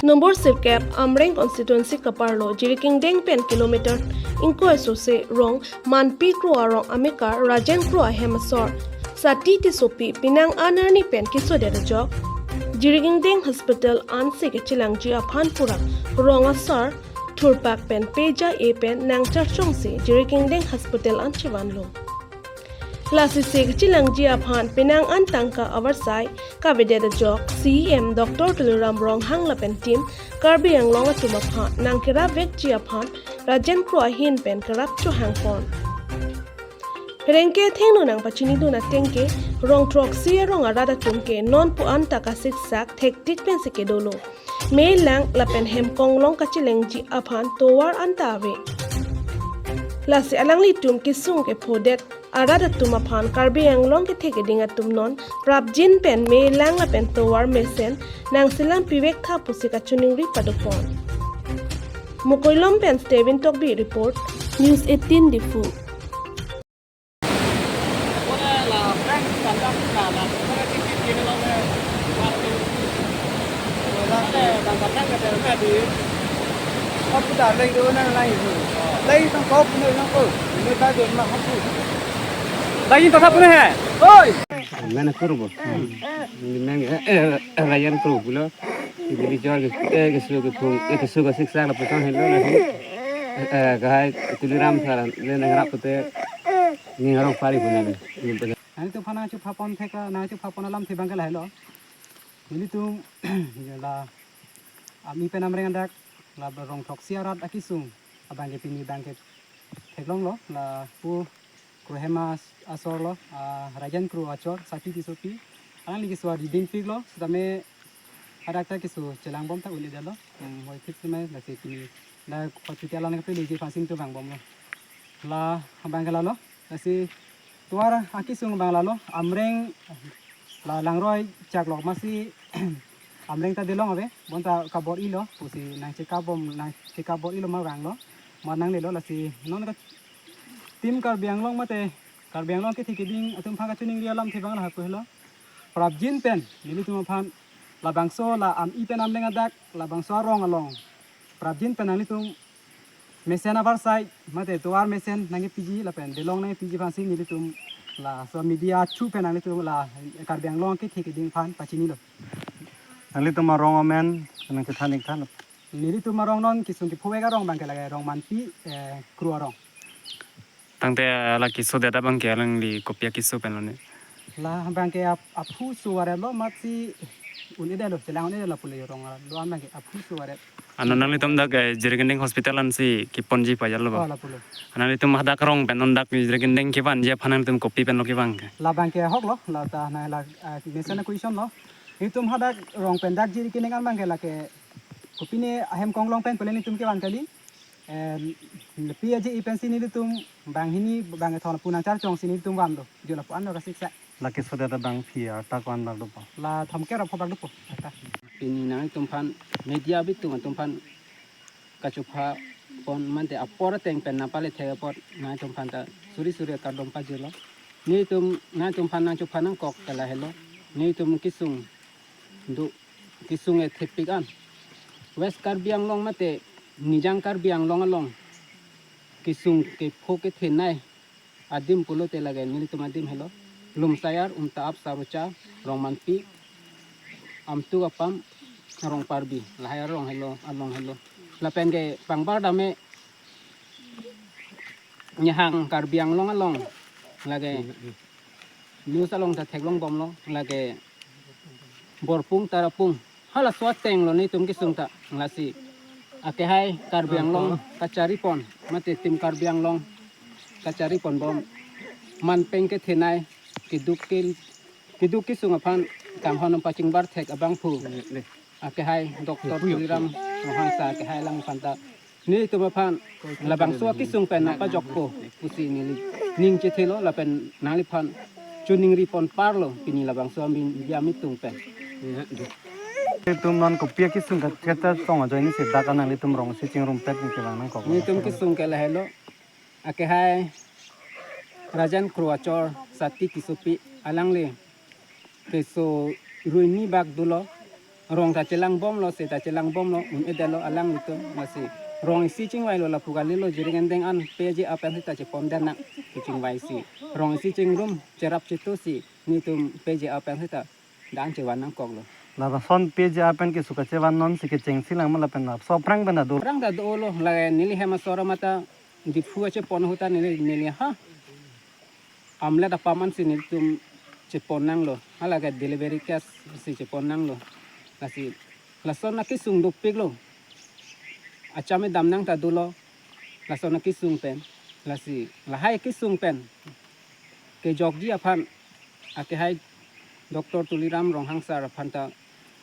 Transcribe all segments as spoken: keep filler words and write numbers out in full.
Nombor sirkep, Amreng constituency kaparlo Jirikindeng pen kilometer ingkoi sose rong Manpi Kro arong amekar Rajen Kro ahem asor Sati Tissopi penang an arni pen kesodet ajok Jirikindeng Hospital ansi kechelangji aphan pura rong asar thurpak pen peja e pen nangcharchongsi Jirikindeng Hospital an chevanlo. Lasi se kechelangji aphan penang an tangka avarsai kavedet ajok C E M Doctor Tuliram Ronghang lapen team Karbi Anglong atum aphan nangkerap vekji aphan Rajen Kro ahin pen kerap chohangpon. Pherangke athengno nangpachinidun ateng ke rong throksi arong arat atum ke non pu anta kasiksak thektik pensi kedolo. Me lang lapen hem konglong kachelengji aphan tovar anta ave. Lasi alanglitum kesung kephodet arat atum aphan Karbi Anglong kethe keding atum non prapjin pen me lang lapen tovar mesen nangselam pivek tha pusi kachiningri padopon. Mokoilom pen Steven Tokbi report, News eighteen Diphu. Lagi totap punya hai. Oi. Mana kurbo? Memang eh, eh, Rajen Kro pulo. Ibili jor ke eh, kesu kephung, eh, kesu kesiksak lapen helo lagi. Eh, eh, kahai Tuliram sara le nangrap pute ni arong pari punya le. Nangtum aphan nangchupha pon thek, nangchupha pon alamthe abang ke lahelo. Nelitum la Ami pen Amreng adak la rong throksi arat akesung abang ke pini abang ke theklonglo, lapu Kro ahem asor lo, ah, Rajen Kro achor Sati Tissopi. Alangli keso arideng piklo, setame hadak ta keso chelangbom ta un-edetlo. Hmm, hoi thik seme lasi pini la kochuti alang ke pili ji phansing tu vangbomlo. La abang ke lalo, lasi tovar akesung abang lalo, Amreng la langroi chaklo masi Amreng ta delong ave, bonta kabor-ilo, pusi nangchekapbom, nangchekap bor-ilo ma vanglo, ma nanglelo, lasi non ka team Karbi Anglong mate Karbi Anglong kethe keding atum aphan kachiningri alamthe abang lahai pulo. Prapjin pen nelitum aphan labangso la Ami pen Amreng adak labangso arong along prapjin pen nanglitum mesen avarsai mate tovar mesen nangkepiji lapen delong nangkepiji aphansi nelitum laso media through pen nanglitum la Karbi Anglong kethe keding aphan pachinilo. Nanglitum arong amen nangchethan ik than. Nelitum arong non kesung kephovek arong abang ke lake rong Manpi, eh, Kro arong. Tangte la kesodet abang ke alangli kopi akeso pen lone? La abang ke ap-, aphu so varetlo, matsi un-edetlo, chelang un-edetlo pule rong lo abang ke aphu so varet. Ano nanglitum dak, eh, Jirikindeng Hospital ansi keponji pajal lo ba? Oh, lapulo. Ano nanglitum hadak rong pen non dak Jirikindeng kevanji aphan nanglitum kopi pen lo kevang ke? La abang ke ahok lo, la ta na la, eh, mesen a question lo. Itum hadak rong pen dak Jirikindeng an abang ke lake kopine ahem konglong pen pule nelitum kevan kali. Eh, pi aji ipensi nelitum banghini bangkethom pu nangcharchongsi nelitum vanlo. Jo lapu anlo kasiksak. La kesodet abang phi arta ko-an bak dopo? La thomkep ra pho bak dopo. Arta. Pini nangtum aphan media bitung atum aphan kachupha pon mate apor ateng pen nangpale thek apot nangtum aphan ta suri suri kardom pajirlo. Nelitum nangtum aphan nangchupha nangkok ke lahelo. Nelitum kesung do kesung e thepik an. West Karbi Anglong mate Nijang Karbi Anglong along kesung kepho kethenei adim pulote lake nelitum adim helo. Lumsayar, Umta-ap, Sarucha, Rongmanpi, Amtu Apam, Rongparbi, lahai arong helo, along helo. Lapen ke pangbar dame nihang Karbi Anglong along lake news along ta theklongbomlo lake Borpung Tarapung halaso ateng lo nelitum kesung ta, lasi akehai Karbi Anglong kachari pon mate team Karbi Anglong kachari ponbom manpeng kethenei keduk ke keduk kesung aphan kanghon pachingbar thek abangphu akehai Doctor Tuliram Ronghang sir akehai alangphan ta nelitum aphan labangso akesung pen nangpajokpo pusi neli ning chethelo lapen nangliphan chiningri pon parlo pini labangso amin biam itum pen. Itum non kopi akesung kachetong ajoine si dak nanglitum rong si chingrumpet ni kevang nangkok? Nelitum kesung ke lahelo, akehai Rajen Kro achor Sati Tissopi alangli keso rui ni bak dolo, Rong ta chelangbomlo, se ta chelangbomlo, un-edetlo alanglitum. Lasi rong isi chingvailo, lapu kalilo, Jirikindeng an P J apen sita chepon den nang, kachingvai si. Rong isi chingrum, cherap chetu si, netum P J apen sita dang chevan nangkoklo. Lason P J apen keso kachevan non si kechengsi lang ma lapen laso aphrang pen ta do? Aphrang ta dolo, lake neli hem asor mata Diphu achepon ahut ta neli, neli ha amlet apam an si nelitum chepon nanglo. Halake delivery case si chepon nanglo. Lasi lason akesung dopiklo. Acham edam nang ta dolo. Lason akesung pen. Lasi lahai kesung pen kejokji aphan akehai Doctor Tuliram Ronghang sir aphan ta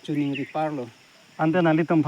choningri parlo. Ante nanglitum